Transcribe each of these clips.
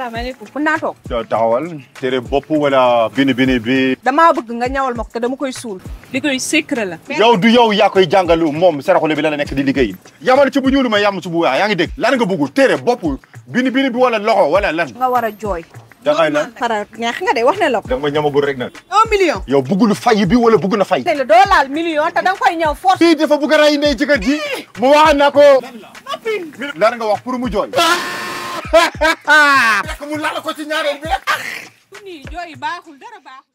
salaamaaleykum. mën naa toog. taxawal tere bopp wala bini bi. damaa bëgg nga ñawal ma ko te dama koy suul. li koy secret la. yow du yow yaa koy jàngalu moom saraxule bi la nekk di liggéey. yamal ci bu ñuul ma yam ci bu weex yaa ngi dégg lan nga bëgg tere bopp bini bi wala loxo wala lan. nga war a jooy. dangay lan xara ñaax nga de wax ne la ko. da nga ma ñamagul rek nag. 1 million. yow bëggul fay bi wala bëgg na fay. tey la doo laal million te danga koy ñëw force. fii dafa bëgg a rey ndey jëkkër ji mu wax na ko. lan nga wax pour mu jooy. mu laal ko ci ñaareel bi rek. ku nii jooy baaxul dara baaxul.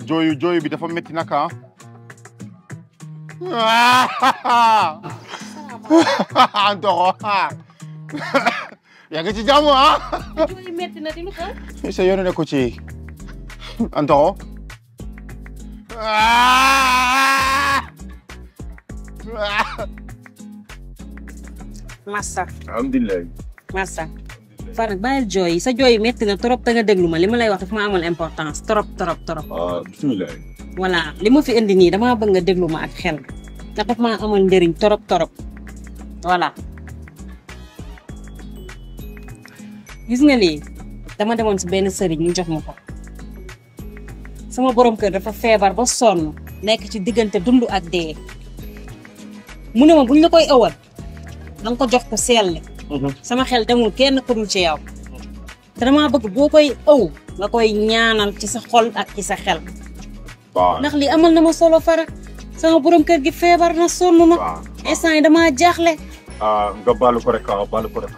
jooyu bi dafa métti naka antoxo yaa ngi ci jàmm jooy métti na di lu ko. sa yoon ne ko ci antoxo Massa. alhamdulilah. Massa. Farak bàyyil jooy sa jooy metti na trop te nga déglu ma li ma lay wax dafa ma amal importance trop. bisimilah. voilà li ma fi indi nii damaa bëgg nga déglu ma ak xel ndax dafa maa amal njëriñ trop voilà. gis nga lii dama demoon si benn sëriñ ñu jox ma ko sama borom kër dafa feebar ba sonn nekk ci diggante dund ak dee mu ne ma buñ la koy ëwal danga ko jox ko sell. sama xel demul kenn ku dul ci yow te damaa bëgg boo koy ëw nga koy ñaanal ci sa xol ak ci sa xel. waaw ndax li amal na ma solo Fara sama borom kër gi feebar na sonn na. instant yi damaa jaaxle. nga baalu ko rek baalu ko rek.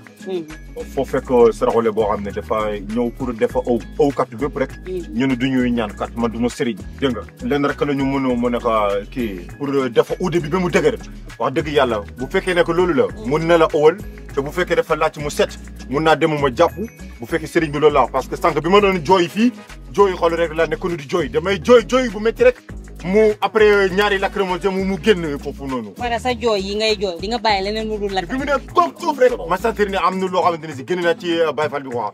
foo fekk saraxule boo xam ne dafa ñëw pour defa aw kat bépp rek. ñu ne du ñuy ñaan kat man du ma sëriñ. dégg nga lenn rek la ñu mën a kii pour defa ude bi ba mu dëgër wax dëgg yàlla bu fekkee ne que loolu la. mun na la ëwal te bu fekkee dafa laaj mu set mun naa dem ma jàpp bu fekkee sëriñ bi loolu la parce que sànq bi ma doon jooy fii jooy xool rek la nekkoon di jooy damay jooy bu métti rek. mu après ñaari lacrymogène mu génn foofu noonu. Fara sa jooy yi ngay jooy di nga bàyyi leneen lu dul lakk. bi mu ne comme suuf rek. ma sentir ne am na loo xamante ne si génn na ci Baye Fall bi quoi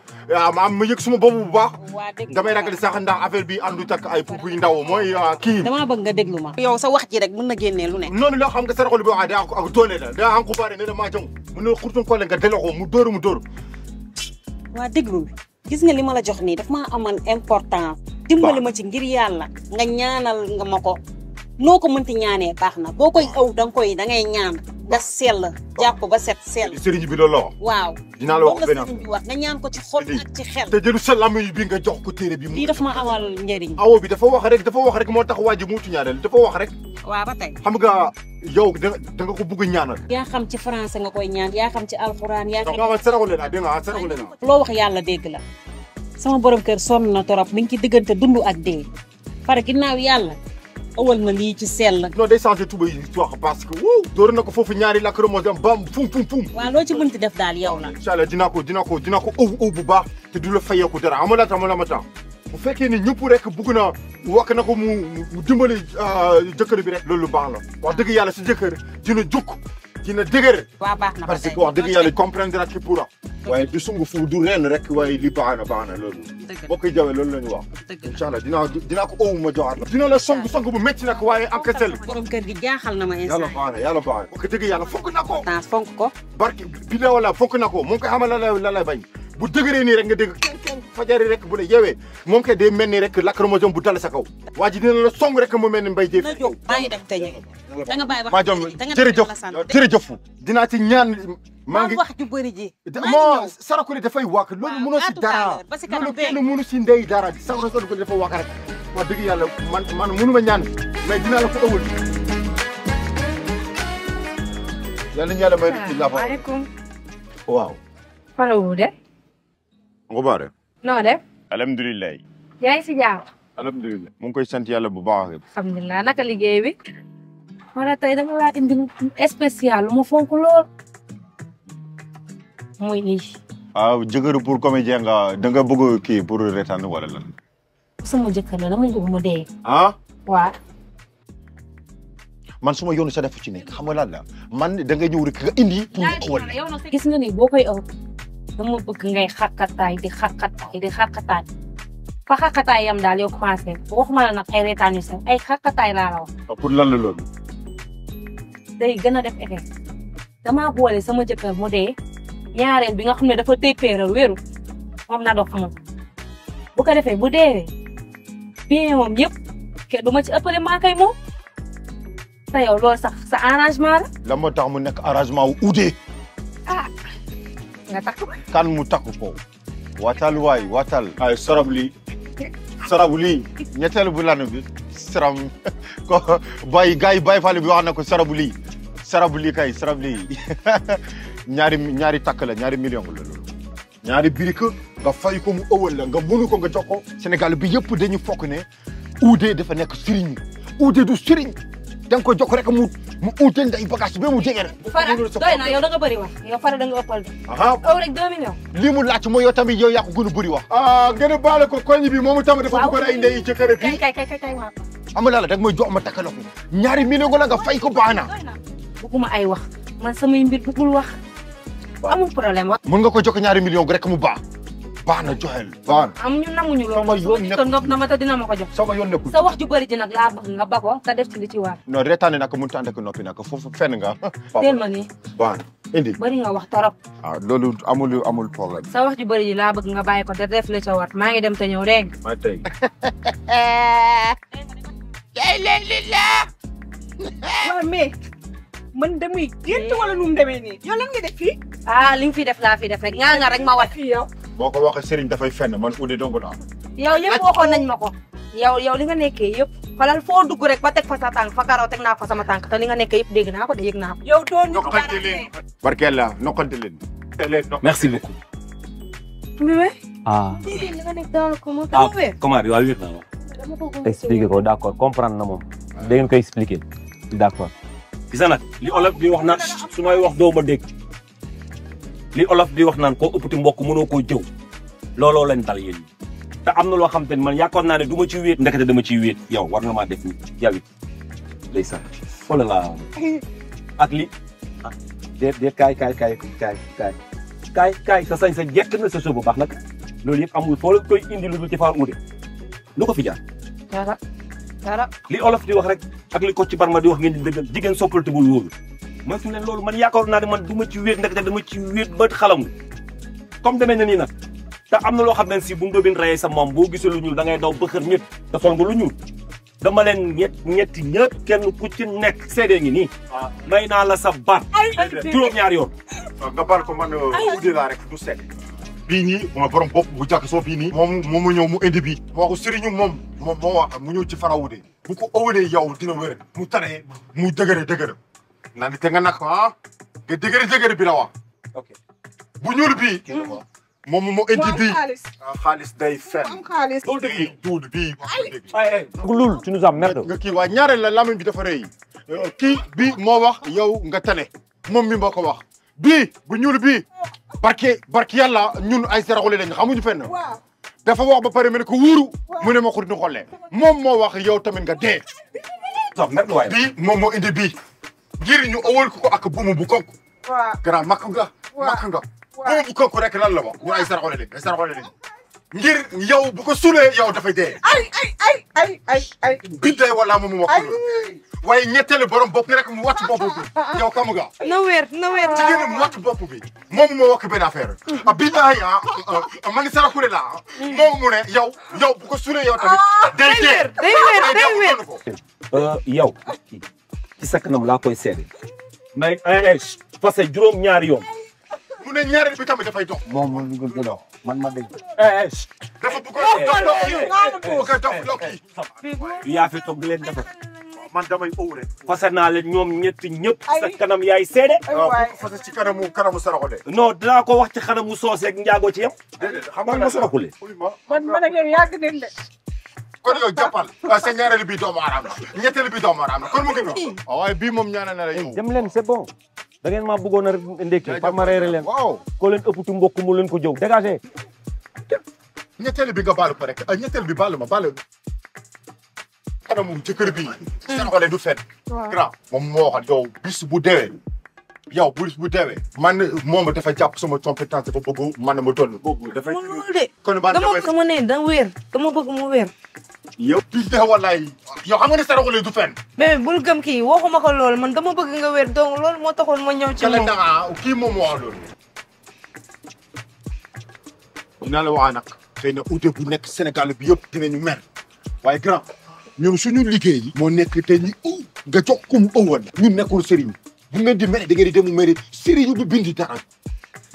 ma yëg suma boobu bu baax. waa dégg damay ragal sax ndax affaire bi àndut ak ay pupu yu ndaw mooy kii. damaa bëgg nga déglu ma. yow sa wax ji rek mën na génnee lu ne. noonu loo xam nga saraxol bi wax daa ak doole la daa am xubaare ne la maa jong mu ne xurtum ko la nga delloo ko mu dóor. waa déglu gis nga li ma la jox nii daf maa amal importance. dimbali ma ci ngir yàlla nga ñaanal nga ma ko. noo ko mënti ñaanee baax na boo koy aw da ngay ñaan nga sell jàpp ba set sell. sëriñ bi loolu la wax. waaw dinaa la wax benn sëriñ bi wax nga ñaan ko ci xol ak ci xel. te jëlu sa làmmiñ bi nga jox ko téere bi. lii daf ma amal njëriñ. awo bi dafa wax rek moo tax waa ji muutu ñaareel dafa wax rek. waaw ba tey. xam nga yow da nga ko bëgg ñaanal. yaa xam ci français nga koy ñaan yaa xam ci alxuraan yaa xam. non saraxule naa dégg nga saraxule naa. loo wax yàlla dégg la sama borom kër sonn na torop mi ngi ci diggante dund ak dee pare ginnaaw yàlla awal ma lii ci sell. non day changé tuba yi wax parce que wuu door na ko foofu ñaari lacrymogène bam fum. waaw loo ci mënti def daal yow la. incha allah dinaa ko ëw bu baax te du la fayeeku dara amala ma temps bu fekkee ni ñëpp rek bugg na wax na ko mu dimbali jëkkër bi rek loolu baax la wax dëgg yàlla si jëkkër dina jukk dina dëgër. waaw baax na parce que wax dëgg yàlla comprendre ki pour waaye du sungu fu du ren rek waaye li baax na loolu. boo koy jawee loolu la ñu wax. incha allah dinaa ko ëw ma joxaat la. dina la song bu métti nag waaye ak sel. borom kër gi jaaxal na ma instant. yàlla baax na wax dëgg yàlla fonk na ko. fonk ko. barke bi la wala fonk na ko moom koy xamal la lay bañ bu dëgëree nii rek nga dégg kenn fajari rek bu la yeewee moom koy day mel ni rek lacrymogène bu dal sa kaw. waa ji dina la song rek mu mel ni mbay jëf. na jóg maa ngi dem tey da nga bàyyi wax maa jom jërëjëf dinaa ci ñaan maa ngi wax ju bëri ji moo sarakuli dafay wàkk loolu mënoo si dara loolu kenn mënu si ndey dara sarakuli dafa wàkk rek wax dëgg yàlla man mënu ma ñaan mais dinaa la ko ëwal yàlla ñu yàlla may ci la maaleykum. waaw Fara wu de. ngobaare noo def. alhamdulilah yaa ngi si jàmm. alhamdulilah mu ngi koy sant yàlla bu baax alhamdulilah naka liggéey bi. wala tey dama laa indi spécial lu ma fonk lool. muy lii. jëkkër pour comédien nga da nga bëgg kii pour retaan wala lan. sama jëkkër la dama bëgg mu dee. waaw. man suma yoonu sa def ci nekk xam nga lan la man da nga ñëw rek nga indi. pour gis nga ni boo koy ëw dama bëgg ngay xàqataay di xàqataay fa xaqataay yam daal yow commencé waxuma la nag ay reetaan yu sax ay xaqataay laa la wax. pour lan la loolu. day gën a def effet damaa boole sama jëkkër mu dee ñaareel bi nga xam ne dafa téppéeral wéru moom na dox moom bu ko defee bu deewee bien moom yëpp ke du ma ci ëppale maa koy moom te yow loolu sax sa arrangement la. la moo tax mu nekk arrangement wu Oudé. ah nga takk kan mu takk ko. watal waay watal. ay sarab lii. sarabu lii. ñetteel bu lan bi. saram ko bay gars yi bay fale bi wax na ko sarabu lii. sarabu lii kay sarabu lii ñaari takk la ñaari million la loolu. ñaari birik nga fay ko mu ëwal la nga mënu ko nga jox ko. Sénégal bi yëpp dañu fokk ne Oudé dafa nekk sëriñ Oudé du sëriñ da nga ko jox rek mu uute nday bagage bi mu jege rek. Fara doy na yow da nga bëri wax yow Fara da nga ëppal. aw rek 2 millions. lii mu laaj mooy yow tamit yow yaa ko gën a bëri wax. gën a baale ko koñ bi moomu tamit dafa bëggoon ay ndey ci kër bi. kay waaw. amul la dag may jox ma takkal ko ñaari million la nga fay ko baax na. bëgguma ay wax man samay mbir bëggul wax. amul problème wax. mën nga ko jox ñaari million rek mu baax. baax na joxel baax na. amuñu nanguñu loolu. sama yoon nekk nopp na ma te dina ma ko jox. sama yoon nekkul. sa wax ju bëri ji nag laa bëgg nga ba ko te def ci li ci war. non reetaane nag mënut a ànd ak noppi nag foofu fenn nga. teel ma nii. baax na indi. bëri nga wax torop. loolu amul problème. sa wax ju bëri ji laa bëgg nga bàyyi ko te def li ca war maa ngi dem te ñëw dégg maa tey. waaw mais man damay gént wala nu mu demee nii yow lan nga def fii. li nga fi def laa fi def rek nga rek ma wat. yow. boo ko waxee Serigne dafay fenn man Oudé dong la. yow yëpp waxoon nañ ma ko. yow li nga nekkee yëpp. xolal foo dugg rek ba teg fa sa tànk fa karaw teg naa fa sama tànk te li nga nekkee yëpp dégg naa ko de yëg naa ko. yow doon ñu ko nokkante leen. barkeel la nokkante leen. merci beaucoup. mais. li nga nekk dans le comment. comment bi waaw wér naa expliquer ko d'accord comprendre na moom da ngeen koy expliquer d'accord. gis nag li olof di wax naan su may wax doo ma dégg li olof di wax naan koo ëppati mbokk mënoo koo jëw looloo leen dal yéen te am na loo xam te ne man yaakaar naa ne du ma ci wéet ndekete dama ciy wéet yow war nga maa def ni yow it ndeysaan oh là là ak li ah déet kaay sa sañ sa jekk na sa sëb bu baax nag loolu yëpp amul foo la koy indi lu dul ci Fara Oudé lu ko fi jaar dara li olof di wax rek ak li ko ci barma di wax ngeen di dëggal jigéen soppalti bul wóolu man fi leen loolu man yaakaar naa ne man du ma ci wéet ndekete dama ci wéet ba xalamu comme demee na nii nag te am na loo xam ne si bu ndóobin rayee sa moom boo gisee lu ñuul da ngay daw ba xër ñëpp te sol nga lu ñuul dama leen ñetti ñëpp kenn ku ci nekk seede ngi nii may naa la sa baat juróom-ñaari yoon nga baal ko man Oudé laa rek du sekk. bii nii mooy borom bopp bu jàkk soo bii nii. moom mu ñëw mu indi bii. moo ko sëriñu moom moo wax mu ñëw ci Fara Oudé. bu ko ëwalee yow dina wér mu tane mu dëgëre. naan te nga nag nga dëgëre bi la wax. ok bu ñuul bii. moom moo indi bii. xaalis day fen. xaalis. loolu dëgg duud bii. lul tu nous emmerdes nga kii waa ñaareel la lamiñ bi dafa rëy. kii bii moo wax yow nga tane. moom mi moo ko wax. bii bu ñuul bii. barke yàlla ñun ay saraxule lañ xamuñu fenn. dafa wax ba pare mu ne ko wuuru. mu ne ma ko dina xollee. moom moo wax yow tamit nga dee. bii moom moo indi bii. ngir ñu ëwal ko ak buumu bu konk. grand makk nga. buumu bu konk rek lan la wax ñu ay saraxule lañ. ngir yow bu ko sulee yow dafay dee. ay. bintee wala moom wax waaye ñetteelu borom bopp rek mu wàcc bopp bi yow kamu nga. na wér. jigéen mu wàcc bopp bi moom moo wax benn affaire. billahi man saraxule la moom mu ne yow bu ko sulee yow tamit. day wér. yow ci sa kanam laa koy seede. mais parce que juróom-ñaari yoon. mu ne ñaareel bi tamit dafay dox. moom man ma dégg. dafa bëgg a dox lokki. yaa fi toog di leen defar. man damay ëw rek. fase naa leen ñoom ñëpp sa kanam yaay seede. waaw bu ko fase ci kanamu saraxule. non dinaa ko wax ci kanamu sooseeg njaago ci yam. xam nga ma saraxule. man ak yow yàgg nañ de. kon yow jàppal. sa ñaareel bi doomu aaraam la. ñetteel bi doomu aaraam la kon mu ngi noonu. waaye bii moom ñaanal na la yow. dem leen c'est bon. da ngeen maa bëggoon a ndekki par ma reere leen. waaw ko leen ëpptu mbokk mu leen ko jëw dégagé. ñetteel bi nga baalu ko rek ñetteel bi baalu ma baalu. kanamu jëkkër bi. saraxule du fet. grand moom moo waxal yow bis bu deewee. yow bu deewee man moom dafa jàpp sama compétence dafa bëgg man ma doon boobu dafay kon ba dama sama ne da wér dama bëgg mu wér yow di de wallaay yow xam nga ne saraxule du fenn mais bul gëm kii waxuma ko loolu man dama bëgg nga wér donc loolu moo taxoon ma ñëw ci moom kii moom moo wax loolu dinaa la wax nag xëy na ute bu nekk Sénégal bi yëpp dinañu mer waaye grand ñun suñu liggéey moo nekk te ñi nga jox kum ëwoon ñun nekkul sëriñ bu ngeen di mere da ngeen di dem mere sëriñ bi bindi dara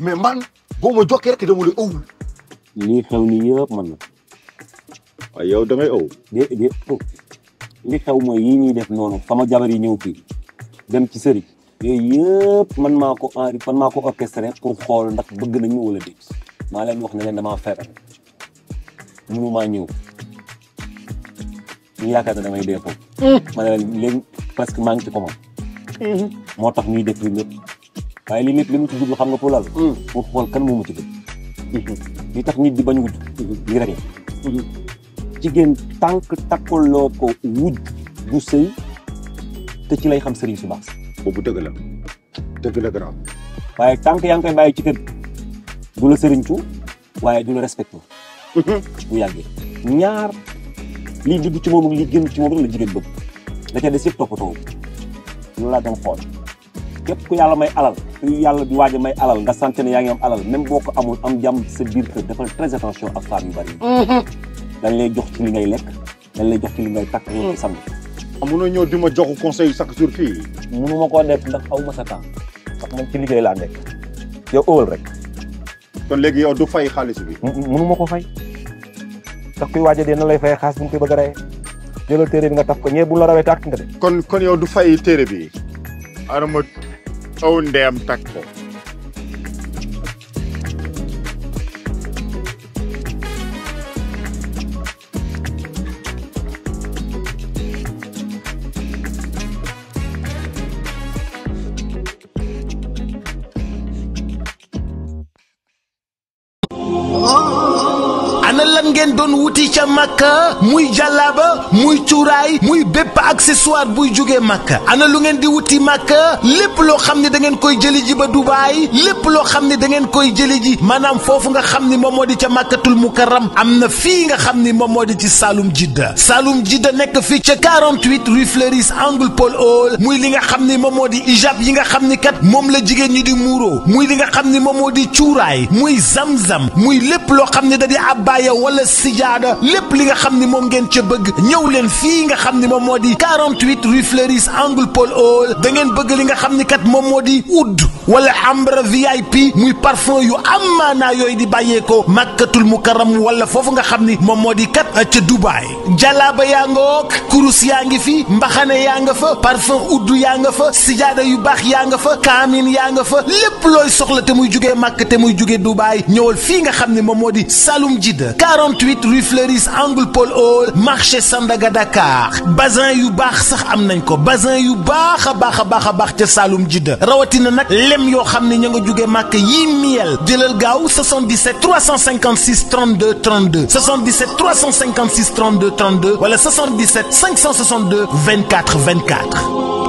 mais man boo ma jokkee rek dama lay ëwul lii xew ni yëpp man na waaye yow da ngay ëw li xew mooy yi ñuy def noonu sama jabar yi ñëw fii dem ci sëriñ yooyu yëpp man maa ko orchestré pour xool ndax bëgg nañu wala déet maa leen wax ne leen damaa feebar mënu maa ñëw ñu yaakaar ne damay dee foofu ma ne leen léegi presque maa ngi ci commande moo tax ñuy def li lépp waaye li lépp li mu ci jublu xam nga pour lal pour xool kan moo ma ci gën li tax nit di bañ wujj li rek la jigéen tànk takkaloo ko wujj du sëy te ci lay xam sëriñ su baax boobu dëgg la grand waaye tànk yaa ngi koy bàyyi ci kër du la sëriñ cu waaye du la respecté bu yàggee ñaar lii dugg ci moom ak li génn ci moom rek la jigéen bëgg da ca des yëpp toppatoo loolu laa doon xool képp ku yàlla may alal ku yàlla di waaj a may alal nga sant ne yaa ngi am alal même boo ko amul am jàmm sa biir kër defal très attention ak femme yu bari dañ lay jox ci li ngay lekk dañ lay jox ci li ngay takk yow ci samedi amunoo ñëw di ma jox conseil chaque jour fii mënu ma koo def ndax aw ma sa temps ndax man ci liggéey laa nekk yow ëwal rek kon léegi yow du fay xaalis bi mënu ma ko fay ndax kuy waaj a dee na lay fay xaalis bu ñu koy bëgg a rey jëlal téere bi nga taf ko ñee bu la rawee tàkk nga de kon yow du fay téere bi adama aw ndeyam takk ko ana lan ngeen doon wuti ca Makka muy jàllaaba muy cuuraay muy bépp accessoire buy jógee Makka ana lu ngeen di wuti Makka lépp loo xam ne da ngeen koy jëli ji ba Dubaay lépp loo xam ne da ngeen koy jëli ji maanaam foofu nga xam ni moom moo di ca Makkatul Mukarram am na fii nga xam ni moom moo di ci Saloum Jidda nekk fii ca 48 rue Fleuris angle Paul Hall muy li nga xam ni moom moo di ijab yi nga xam ni kat moom la jigéen ñi di muuro muy li nga xam ni moom moo di cuuraay muy zamzam muy lépp loo xam ne da di abbaaya wala sijaada lépp li nga xam ni moom ngeen ca bëgg ñëw leen fii nga xam ni moom moo di 48 rue Fleuris angle Paul Hall da ngeen bëgg li nga xam ni kat moom moo di oud wala ambre VIP muy parfum yu amaanaa yooyu di bàyyeekoo Makkatul Mukarram wala foofu nga xam ni moom moo di kat ca Dubaay jalaaba yaa nga wook kurus yaa ngi fi mbaxane yaa nga fa parfum oud yaa nga fa sijaada yu baax yaa nga fa kaamin yaa nga fa lépp looy soxla te muy jugee Makka te muy jugee Dubaay ñëwal fii nga xam ni moom moo di Saloum Jidda 48 rue Fleuris angle Paul Hall marché Sandaga Dakar bazin yu baax sax am nañ ko bazin yu baax a baax ca Saloum Jidda rawatina nag lem yoo xam ne ña nga jóge màkk yii miel jëlal gaaw 77 356 32 32 77 356 32 32 wala 77 562 24 24